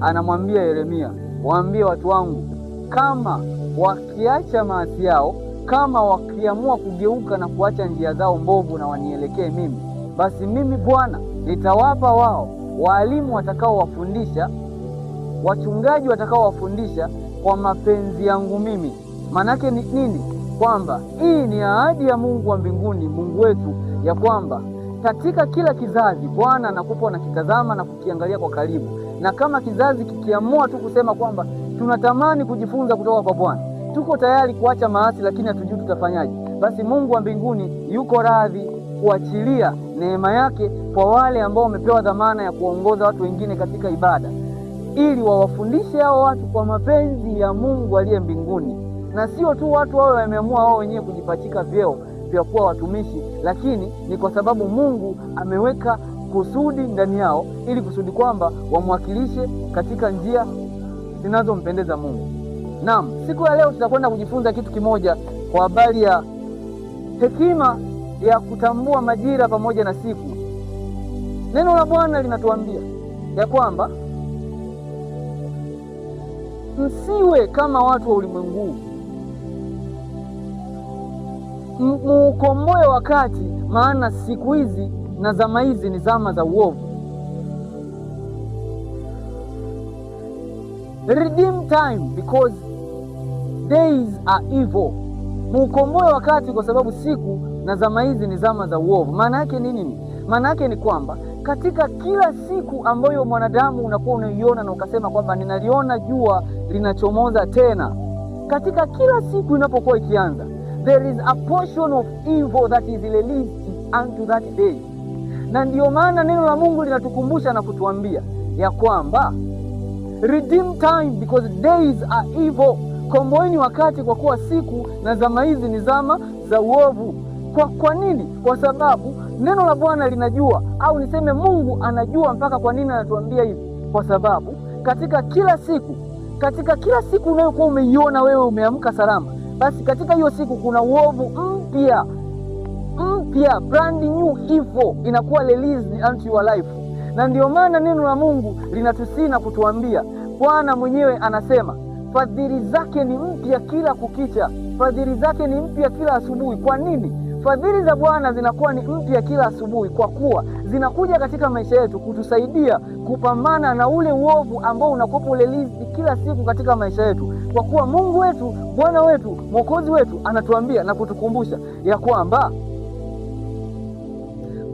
Anamwambia Yeremia, waambie watu wangu kama wakiacha maasi yao, kama wakiamua kugeuka na kuacha njia zao mbovu na wanielekee mimi, basi mimi Bwana nitawapa wao waalimu watakaowafundisha, wachungaji watakaowafundisha kwa mapenzi yangu mimi. Maanake ni nini? Kwamba hii ni ahadi ya Mungu wa mbinguni, Mungu wetu, ya kwamba katika kila kizazi Bwana anakupa unakitazama na kukiangalia kwa karibu, na kama kizazi kikiamua tu kusema kwamba tunatamani kujifunza kutoka kwa Bwana, tuko tayari kuacha maasi, lakini hatujui tutafanyaje, basi Mungu wa mbinguni yuko radhi kuachilia neema yake kwa wale ambao wamepewa dhamana ya kuongoza watu wengine katika ibada, ili wawafundishe hao watu kwa mapenzi ya Mungu aliye mbinguni, na sio tu watu wao wameamua wao wenyewe kujipachika vyeo vya kuwa watumishi, lakini ni kwa sababu Mungu ameweka kusudi ndani yao, ili kusudi kwamba wamwakilishe katika njia zinazompendeza Mungu. Naam, siku ya leo tutakwenda kujifunza kitu kimoja kwa habari ya hekima ya kutambua majira pamoja na siku. Neno la Bwana linatuambia ya kwamba msiwe kama watu wa ulimwengu, muukomboe wakati, maana siku hizi na zama hizi ni zama za uovu. Redeem time because days are evil. Muukomboe wakati kwa sababu siku na zama hizi ni zama za uovu. Maana yake ni nini? Maana yake ni kwamba katika kila siku ambayo mwanadamu unakuwa unaiona na ukasema kwamba ninaliona jua linachomoza tena, katika kila siku inapokuwa ikianza, there is a portion of evil that is released unto that day. Na ndiyo maana neno la Mungu linatukumbusha na kutuambia ya kwamba redeem time because days are evil. Komboeni wakati kwa kuwa siku na zama hizi ni zama za uovu. Kwa nini? Kwa sababu neno la Bwana linajua, au niseme Mungu anajua mpaka kwa nini anatuambia hivi. Kwa sababu katika kila siku, katika kila siku unayokuwa umeiona wewe umeamka salama, basi katika hiyo siku kuna uovu mpya mpya, brand new evil inakuwa released unto your life. Na ndio maana neno la Mungu linatusii na kutuambia, Bwana mwenyewe anasema fadhili zake ni mpya kila kukicha, fadhili zake ni mpya kila asubuhi. Kwa nini? Fadhili za Bwana zinakuwa ni mpya kila asubuhi, kwa kuwa zinakuja katika maisha yetu kutusaidia kupambana na ule uovu ambao unakuwa released kila siku katika maisha yetu, kwa kuwa Mungu wetu, Bwana wetu, Mwokozi wetu anatuambia na kutukumbusha ya kwamba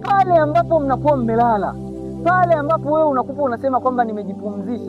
pale ambapo mnakuwa mmelala, pale ambapo wewe unakuwa unasema kwamba nimejipumzisha,